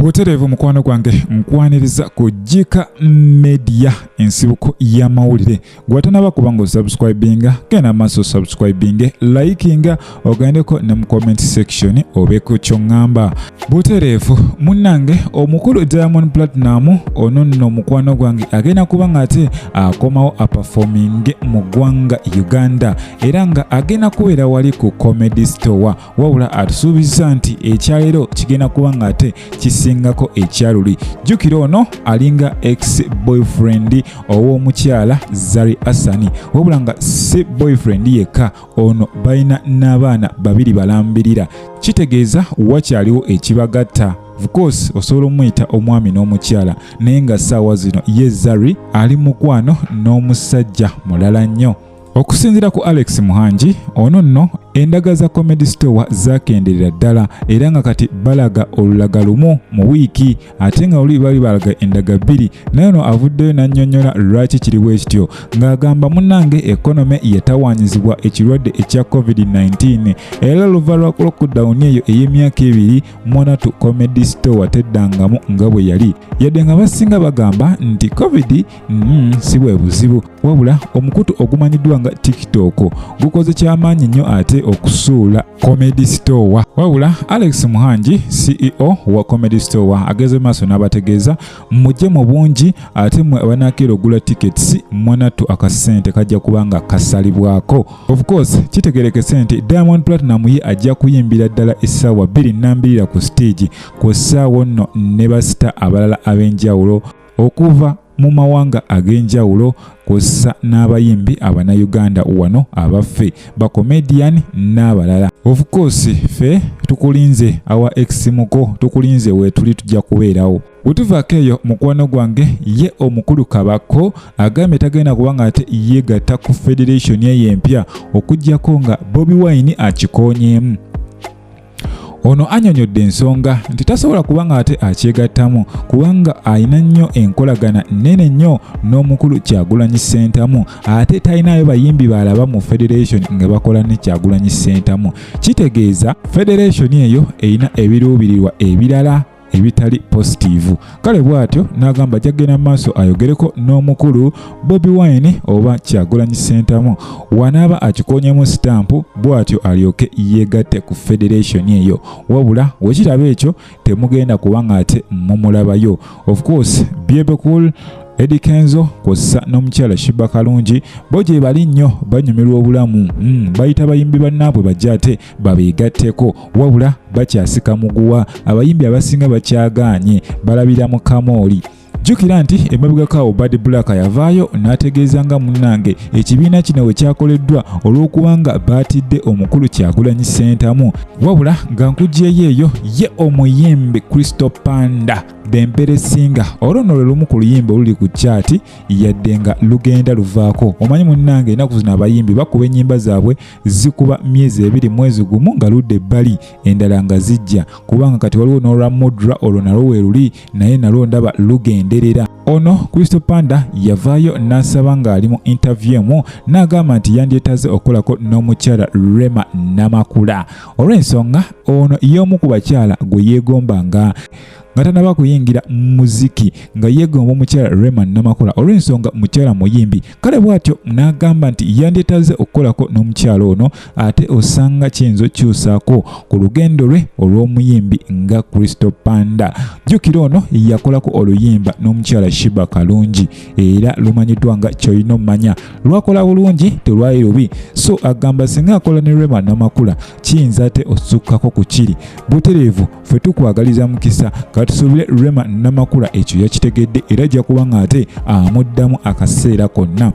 Butereevu mukwano gwange, nkwaniriza ku Jika Media, ensibuko y'amawulire. Gwatanaba kuba nga osubscribinga, genda maaso osubscribinge, likinga, ogendeko ne mu comment section obeeko kyoŋŋamba. Butereevu munnange, omukulu Diamond Platinum ono nno mukwano gwange agenda kuba nga ate akomawo aperforminge mu ggwanga Uganda, era nga agenda kubeera wali ku Comedy Store. Wabula atusuubizza nti ekyaleero kigenda kuba nga ate kisingako ekyaluli. Jjukira ono alinga ex boyfriend ow'omukyala Zari Hassan, wabula nga si boyfriend yekka, ono balina n'abaana babiri balambirira, kitegeeza wakyaliwo ekibagatta. Of course osobola omuyita omwami n'omukyala, naye nga ssaawa zino ye Zari ali mukwano n'omusajja mulala nnyo. Okusinziira ku Alex Muhangi, ono nno endaga za Comedy Store zakenderera ddala, era nga kati balaga olulaga lumu mu wiiki, ate nga luli bali balaga endaga bbiri. Naye ono avuddeyo n'annyonnyola lwaki kiri bwe kityo, ng'agamba munnange economy yatawaanyizibwa ekirwadde ekya COVID-19, era luva lwa lockdown eyo ey'emyaka 2 mwanatu Comedy Store teddangamu nga bwe yali, yadde nga basinga bagamba nti COVID si bwe buzibu. Wabula omukutu ogumanyiddwa nga TikTok gukoze kyamaanyi nnyo ate okusuula Comedy Store. Wabula Alex Muhangi, CEO wa Comedy Store, ageze maaso n'abategeeza mujje mu bungi, ate mmwe abanaakeera ogula tickets mwanatu akasente kajja kuba nga kasalibwako. Of course kitegerekese nti Diamond Platinum ye ajja kuyimbira ddala essaawa 2 nambirira ku stage, ku ssaawa nno ne basita abalala ab'enjawulo okuva mu mawanga ag'enjawulo, kw'ossa n'abayimbi Abannayuganda wano abaffe, bacomedian n'abalala. Of course ffe tukulinze, awa ex muko tukulinze, weetuli tujja kubeerawo. Bwe tuvaako eyo mukwano gwange, ye omukulu Kabako agambye tagenda kubanga ate yeegatta ku federation eyo empya okuggyako nga Bobi Wine akikoonyeemu. Ono annyonnyodde ensonga nti tasobola kuba nga ate akyegattamu kubanga alina nnyo enkolagana nnene nnyo n'omukulu Kyagulanyi Ssentamu, ate talinayo bayimbi balaba mu federation nga bakola ne Kyagulanyi Ssentamu. Kitegeeza federation eyo erina ebiruubirirwa ebirala ebitali positive. Kale bw'atyo n'agamba ajja mu maaso ayogereko n'omukulu Bobi Wine oba Kyagulanyi Ssentamu, wanaaba akikoonyemu sitampu, bw'atyo alyoke yeegatte ku federation eyo. Wabula wekiraba ekyo temugenda kubanga ate mumulabayo. Of course Bebe Cool, Eddy Kenzo kw'ossa n'omukyala Sheebah Kalungi bo gye bali nnyo banyumirwa obulamu, bayita bayimbi bannaabwe bajje ate babeegatteko, wabula bakyasika muguwa. Abayimbi abasinga bakyagaanye, balabira mu kamooli. Jjukira nti emabegako awo Bad Black yavaayo n'ategeeza nga munnange ekibiina kino we kyakoleddwa olw'okubanga baatidde omukulu Kyagulanyi Ssentamu. Wabula nga nkuggyeyo eyo, ye omuyimbi Crystal Panda Dempere Singa, olwo nno lwe lumu ku luyimba oluli ku chart, yadde nga lugenda luvaako. Omanyi munnange ennaku zino abayimbi bakuba ennyimba zaabwe, zikuba myezi 2, mwezi gumu nga ludda ebbali, endala nga zijja, kubanga kati waliwo n'olwa Mudra, olwo nalwo we luli, naye nalwo ndaba lugenderera. Ono Crystal Panda yavaayo n'asaba ng'ali mu interview emu n'agamba nti yandyetaaze okukolako n'omukyala Rema Namakula, olw'ensonga ono y'omu ku bakyala gwe yeegomba nga tanaba kuyingira muziki, nga yeegomba omukyala Rema Namakula olw'ensonga mukyala muyimbi. Kale bw'atyo n'agamba nti yandyetaaze okukolako n'omukyala ono, ate osanga kiyinza okukyusaako ku lugendo lwe olw'omuyimbi nga Crystal Panda. Jjukira ono yakolako oluyimba n'omukyala Sheebah Kalungi, era lumanyiddwa nga Kyolina Omumanya, lwakola bulungi, telwali lubi. So agamba singa akola ne Rema Namakula kiyinza ate osukkako ku kiri. Butereevu ffe tukwagaliza mukisa, katusuubire Rema Namakula ekyo yakitegedde era ajja kuba nga ate amuddamu akaseera konna.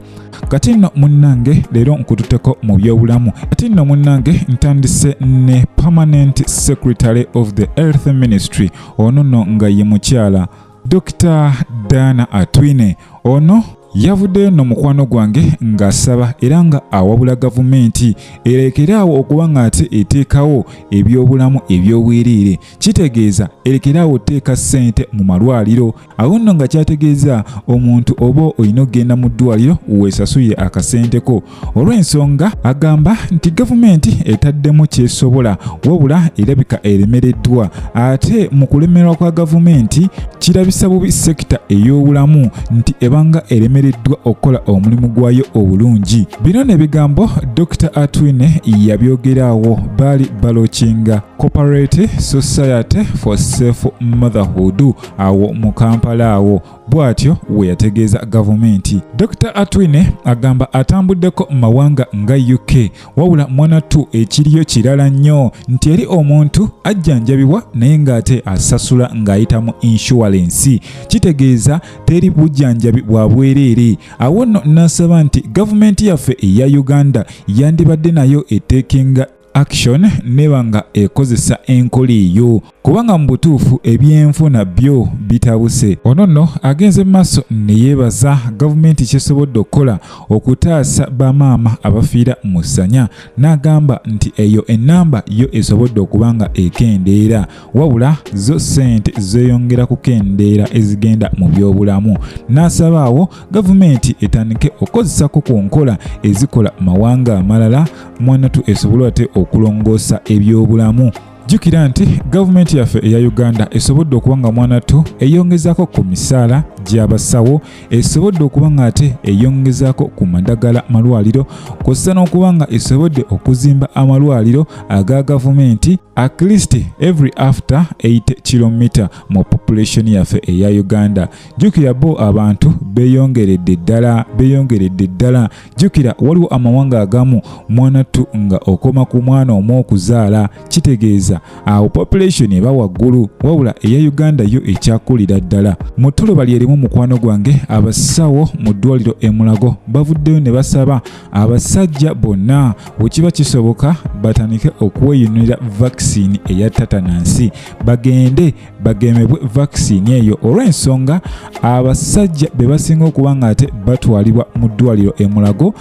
Kati nno munnange leero nkututeko mu byobulamu. Kati nno munnange ntandise ne Permanent Secretary of the Health Ministry, ono nno nga ye mukyala Dr Diana Atwine. Ono Yavuddeyo nno mukwano gwange ng'asaba era nga awabula gavumenti erekeraawo okuba nga ate eteekawo ebyobulamu eby'obwereere. Kitegeeza erekeraawo oteeka ssente mu malwaliro. Awo nno nga kyategeeza omuntu oba olina okugenda mu ddwaliro weesasulire akasente ko. Olw'ensonga agamba nti gavumenti etaddemu kyesobola wabula erabika eremereddwa, ate mu kulemererwa kwa gavumenti kirabisa bubi sekita ey'obulamu nti ebanga eremereddwa okukola omulimu gwayo obulungi. Bino n'ebigambo Dr. Atwine yabyogeraawo baali balokinga Corporate Society for Safe Motherhood awo mu Kampala awo, bw'atyo we yategeeza gavumenti. Dr. Atwine agamba atambuddeko mu mawanga nga UK, wabula mwanattu ekiriyo kirala nnyo nti eri omuntu ajjanjabibwa naye ng'ate asasula ng'ayita mu inshuwalensi, kitegeeza teri bujjanjabi bwa bwereere. Awo nno n'asaba nti gavumenti yaffe eya Uganda yandibadde nayo eteekinga action neba nga ekozesa enkola eyo, kubanga mu butuufu ebyenfuna byo bitabuse. Ono nno agenze mu maaso ne yeebaza gavumenti kyesobodde okukola okutaasa bamaama abafiira mu ssanya, n'agamba nti eyo ennamba yo esobodde okuba nga ekendeera, wabula zo ssente zeeyongera kukendeera ezigenda mu byobulamu. N'asaba awo gavumenti etandike okukozesako ku nkola ezikola mawanga amalala mwanatu esobole ate okulongoosa ebyobulamu. Jjukira nti gavumenti yaffe eya Uganda esobodde okuba nga mwanattu eyongezaako ku misaala gy'abasawo, esobodde okuba nga ate eyongezaako ku madagala malwaliro, kw'ossa n'okuba nga esobodde okuzimba amalwaliro aga gavumenti at least every after 8 km mu population yaffe eya Uganda. Jjukira bo abantu beeyongeredde ddala, beeyongeredde ddala. Jjukira waliwo amawanga agamu mwanattu nga okoma ku mwana omu okuzaala, kitegeeza awo population eba waggulu, wabula eya Uganda yo ekyakulira ddala. Mu ttuluba lye limu mukwano gwange, abasawo mu ddwaliro e Mulago bavuddeyo ne basaba abasajja bonna bwe kiba kisoboka batandike okweyunira vaccine eya tatanansi, bagende bagemebwe vaccine eyo olw'ensonga abasajja be basinga okuba nga ate batwalibwa mu ddwaliro e Mulago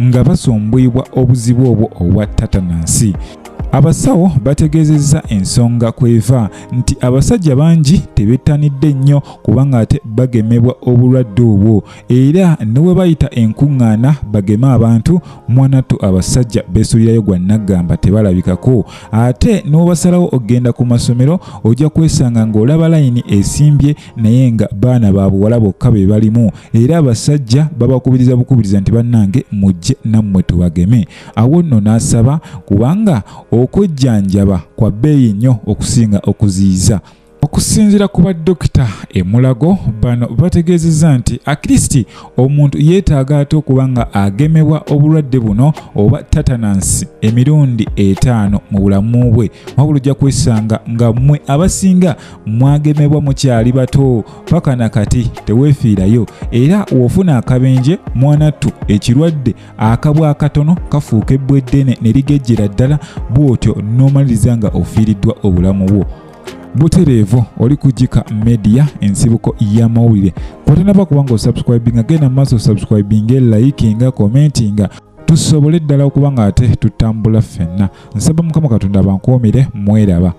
nga basumbuyibwa obuzibu obwo obwa tatanansi. Abasawo bategeezezza ensonga kw'eva nti abasajja bangi tebettanidde nnyo kubanga ate bagemebwa obulwadde obwo, era ne bwe bayita enkuŋŋaana bageme abantu, mwanattu abasajja beesulirayo gwa nnaggamba tebalabikako. Ate n'obasalawo okugenda ku masomero ojja kwesanga ng'olaba layini esimbye naye nga baana ba buwala bokka be balimu, era abasajja babakubiriza bukubiriza nti bannange mujje nammwe tubageme. Awo nno n'asaba kubanga okwejjanjaba kwa bbeeyi nnyo okusinga okuziyiza. Okusinziira ku badokita e Mulago, bano bategeezezza nti at least omuntu yeetaaga ate okuba nga agemebwa obulwadde buno oba tatanansi emirundi 5 mu bulamu bwe, wabula ojja kwesanga nga mmwe abasinga mwagemebwa mukyali bato paka na kati teweefiirayo, era w'ofuna akabenje mwanattu ekirwadde akabwa akatono kafuuka ebbwa eddene ne ligejjera ddala, bw'otyo n'omaliriza nga ofiiriddwa obulamu bwo. Butereevu oli ku Jika Media, ensibuko y'amawulire. Bw'otanaba kuba ng'osubscribinga, genda mu maaso osubscribinge, likinga, commentinga, tusobole ddala okuba nga ate tutambula ffenna. Nsaba Mukama Katonda abankuumire, mweraba.